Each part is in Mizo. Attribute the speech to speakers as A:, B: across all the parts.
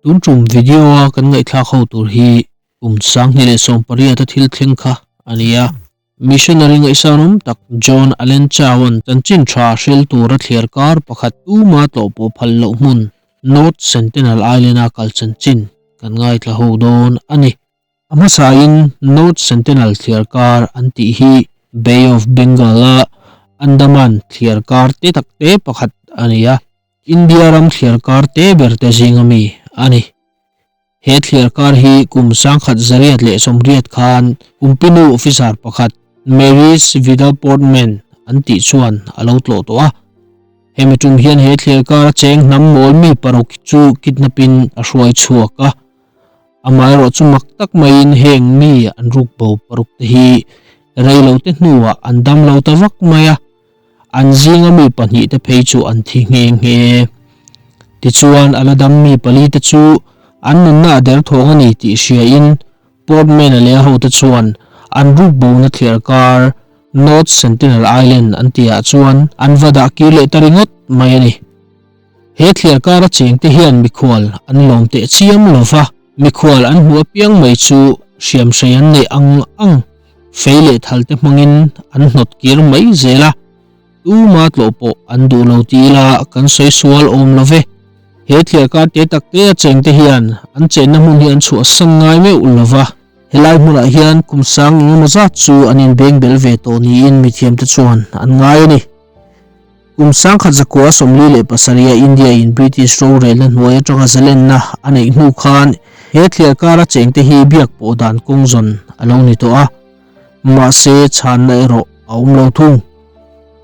A: Tun tum video a kan ngaihthlak ho tur hi kum 2018 a thil thleng kha a ni a. Missionary ngaihsan awm tak John Allen Chau-a'n chanchin tha hril tura thliar kar pakhat tuma tlawh pawh phal loh hmun North Sentinel Island-a kal chanchin kan ngaithla ho dawn a ni. A hmasain North Sentinel thliar kar an tih hi Bay of Bengal-a Andaman thliar kar te tak te pakhat a ni a, India ram thliar kar te ber te zinga mi a ni. He thliar kar hi kum 1980 khan Kumpinu officer pakhat Maurice Vidal Portman an tih chuan a lo tlawh tawh a. Hemi tum hian he thliar kara cheng hnam mawl mi paruk chu kidnap-in a hruai chhuak a. Amaherawh chu mak tak maiin heng mi an ruk bo paruk te hi reilo te hnuah an dam lo ta vak mai a, an zinga mi pahnih te phei chu an thi nghe nghe. Tichuan a la dam mi pali te chu an nunna a derthawng a ni tih hriain Portman-a leh a hote chuan an ruk bona thliar kar North Sentinel Island an tihah chuan an va dah kir leh ta ringawt mai a ni. He thliar kara chengte hian mikhual an lawm teh chiam lo va, mikhual an hmuh apiang mai chu hriamhrei an neih ang ang, fei leh thal te hmangin an hnawt kir mai zel a, tuma tlawh pawh an duh lo ti ila kan sawi sual awm lo ve. He thliar kar te tak te a chengte hian an chenna hmun hi an chhuahsan ngai meuh lo va, helai hmunah hian kum sang engemaw zat chu an inbeng bel ve tawh niin mithiamte chuan an ngai a ni. Kum 1947 a India in British rorelna hnuai atanga zalenna a neih hnu khan he thliar kara chengte hi biak pawh dan kawng zawn a lo ni tawh a, mahse chhanna erawh a awm lo thung.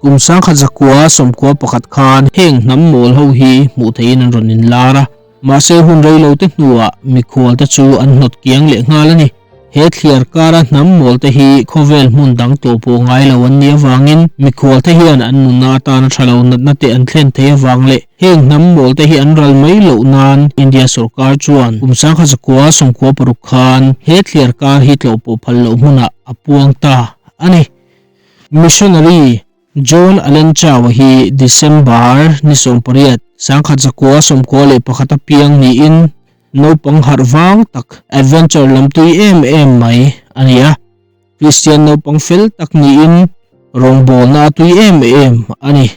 A: Kum 1991 khan heng hnam mawl ho hi hmuh theihin an rawn inlar a, mahse hun reilo te hnuah mikhual te chu an hnawt kiang leh nghal a ni. He thliar kara hnam mawlte hi khawvel hmun dang tawh pawh ngai lo an nih avangin mikhualte hian an nunna atana tha lo natna te an thlen thei avang leh heng hnam mawlte hi an ral mai loh nan India sorkar chuan kum 1996 khan he thliar kar hi tlawh pawh phal loh hmunah a puang ta a ni. Missionary John Allen Chau-a hi December ni 18, 1991 a piang niin naupang harh vang tak, adventure lam tui em em mai a ni a. Kristian naupang fel tak niin rawngbawlna a tui em em a ni.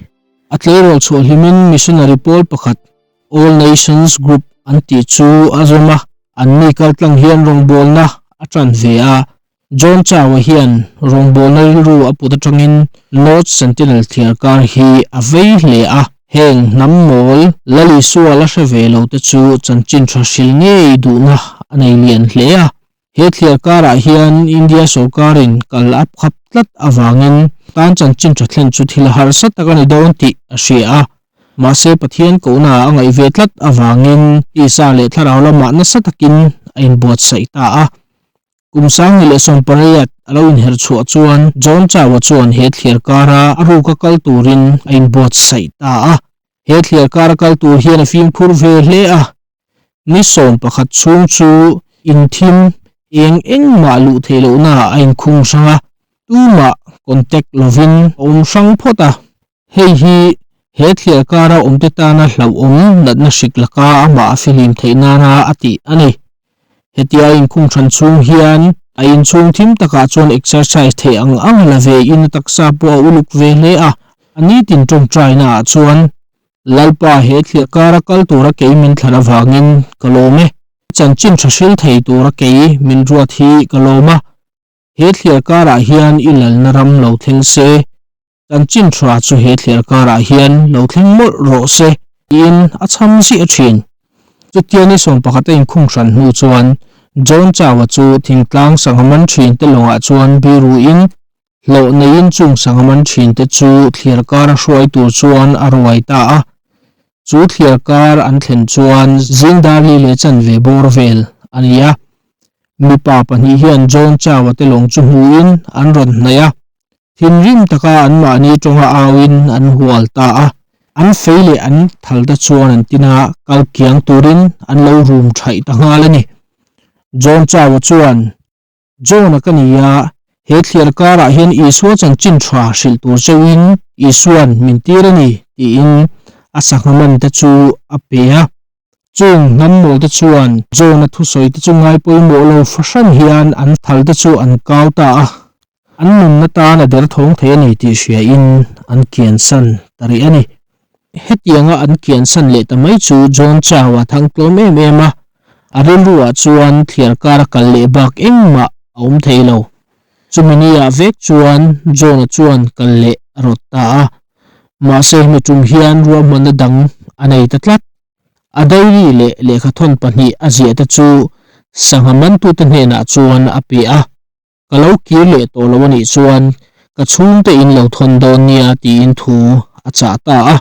A: A tleirawl chhuah hlimin missionary pawl pakhat All Nations Group an tih chu a zawm a, anni kaltlang hian rawngbawlna a tan ve a. John Chau-a hian rawngbawlna rilru a put atangin North Sentinel thliar kar hi a vei hle a, heng hnam mawl Lal Isua la hre ve lo te chu chanchin tha hril ngei duhna a nei lian hle a. He thliar karah hian India sorkarin kal a khap tlat avangin tan chanchin tha thlen chu thil harsa tak a ni dawn tih a hria a. Mahse Pathian kohna a ngaih ve tlat avangin tisa leh thlarau lamah nasa takin a inbuatsaih ta a. Kum 2018 a lo inher chhuah chuan John Chau-a chuan he thliar kara a ruka kal turin a inbuatsaih ta a. He thliar kara kal tur hian a fimkhur ve hle a. Ni 11 chhung chu inthim eng engmah luh theih lohnaah a inkhung hrang a, tumah contact lovin a awm hrang phawt a. Hei hi he thliar kara awmte tana hlauhawm natna hrik laka amah a fihlim theih nana a tih a ni. Hetia a inkhung than chhung hian a inchhung thim takah chuan exercise theih ang ang la ve in a taksa pawh a uluk ve hle a, a nitin tawngtaina ah chuan Lalpa he thliar kara kal tura kei min thlan avangin ka lawm e. Chanchin tha hril thei tura kei min ruat hi ka lawm a, he thliar karah hian i lalna ram lo thleng se. Chanchin tha chu he thliar karah hian lo thleng mawlh rawh se tiin a chham ziah thin. Chutia ni 11 a inkhung hran hnu chuan John Chau-a chu thingtlang sangha man thin te lawngah chuan biruin hlawh neiin chung sangha man thin te chu thliar kara hruai tur chuan a ruai ta a. Chu thliar kar an thlen chuan zing darli leh chanve bawr vel a ni a. Mipa pahnih hian John Chau-a te lawng chu hmuin an rawn hnaih a. Thinrim taka anmahni tawnga auin an hual ta a, an fei leh an thal te chuan an tin a, kal kiang turin an lo rum thaih ta nghal a ni. John Chau-a chuan, John-a ka ni a, he thliar karah hian Isua chanchin tha hrilh tur cheuhin Isua'n min tir a ni, tiin a sangha man te chu a pe a. Chung hnam mawlte chuan John-a thusawite chu ngai pawimawh lo fahran hian an thalte chu an kau ta a, an nunna tan a derthawng thei a ni tih hriain an kiansan ta rih a ni. Hetianga an kiansan leh ta mai chu John Chau a thang tlawm em em a, a rilruah chuan thliar kar a kal leh bak engmah a awm thei lo. Chumi ni-ah vek chuan John-a chuan kal leh a rawt ta a, mahse hemi tum hian ruahmanna dang a nei ta tlat. A diary leh lehkhathawn pahnih a ziah te chu sangha mantute hnenah chuan a pe a, Ka lo kir leh tawh lo a nih chuan ka chhungte in lo thawn dawn nia tiin thu a chah ta a.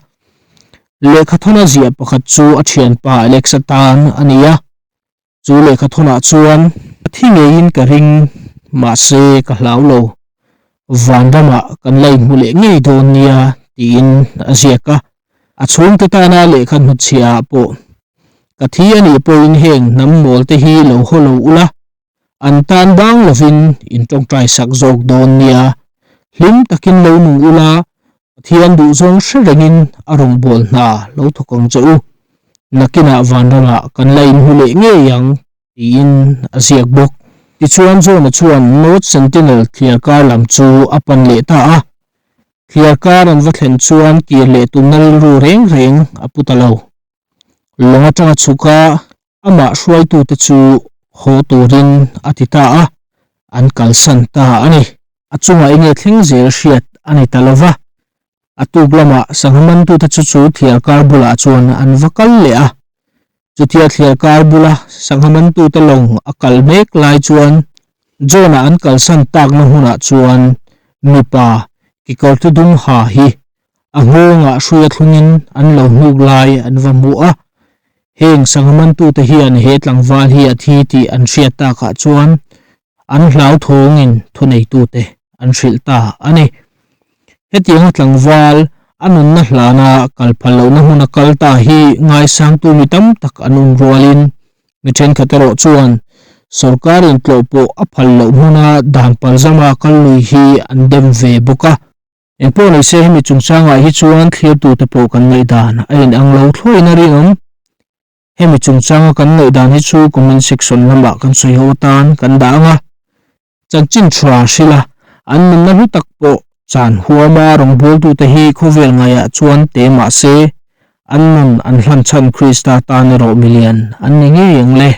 A: Lehkhathawn a ziah pakhat chu a thianpa Alex atan a ni a, Chu lehkhathawnah chuan ka thi ngeiin ka ring, mahse ka hlau lo. Vanramah kan la inhmu leh ngei dawn nia tiin a ziak a. A chhungte tana lehkha hnutchhiahah pawh ka thi a nih pawhin heng hnam mawlte hi lo haw lo ula, an tan bang lovin in tawngtai sak zawk dawn nia. Hlim takin lo nung ula, Pathian duhzawng hre rengin a rawngbâwl hna lo thawk ang che u. Nakinah vanramah kan la inhmu leh ngei ang, tiin a ziak bawk. Tichuan John-a chuan North Sentinel thliarkar lam chu a pan leh ta a. Thliarkar an va thlen chuan kir leh tumna rilru reng reng a pu ta lo. Lawng atanga chhuk a, amah hruaitute chu haw turin a ti ta a, an kalsan ta a ni. A chungah enge thleng zel hriat a ni ta lo va, a tuk lamah sangha mantute chu chu thliarkar bulah chuan an va kal leh a. Chutia thliarkar bula sangha mantute lawng a kal mek lai chuan John-a an kalsan takna hmunah chuan mipa kekawr thu dum ha hi a nghawngah hruia thlungin an lo hnuk lai an va hmu a. Heng sangha mantute hian he tlangval hi a thi tih an hriat takah chuan An hlauthawngin thuneitute an hrilh ta a ni. Hetianga tlangval a nunna hlana kal phal lohna hmuna kal ta hi ngaisangtu mi tam tak an awm rualin mi thenkhat erawh chuan sawrkarin tlawh pawh a phal loh hmuna dan palzama kal lui hi an dem ve bawk a. Engpawh nei se hemi chungchangah hi chuan thlirtute pawh kan ngaihdan a inang lo thluahin a rinawm. Hemi chungchanga kan ngaihdan hi chu comment section lamah kan sawi ho atan kan dah ang a, chanchin tha hrilh a, an nunna hlu tak pawh chan huama rawngbawltute hi khawvel ngaiah chuan te mah se, an nun an hlan chhan Krista tan erawh milian an ni ngei ang le.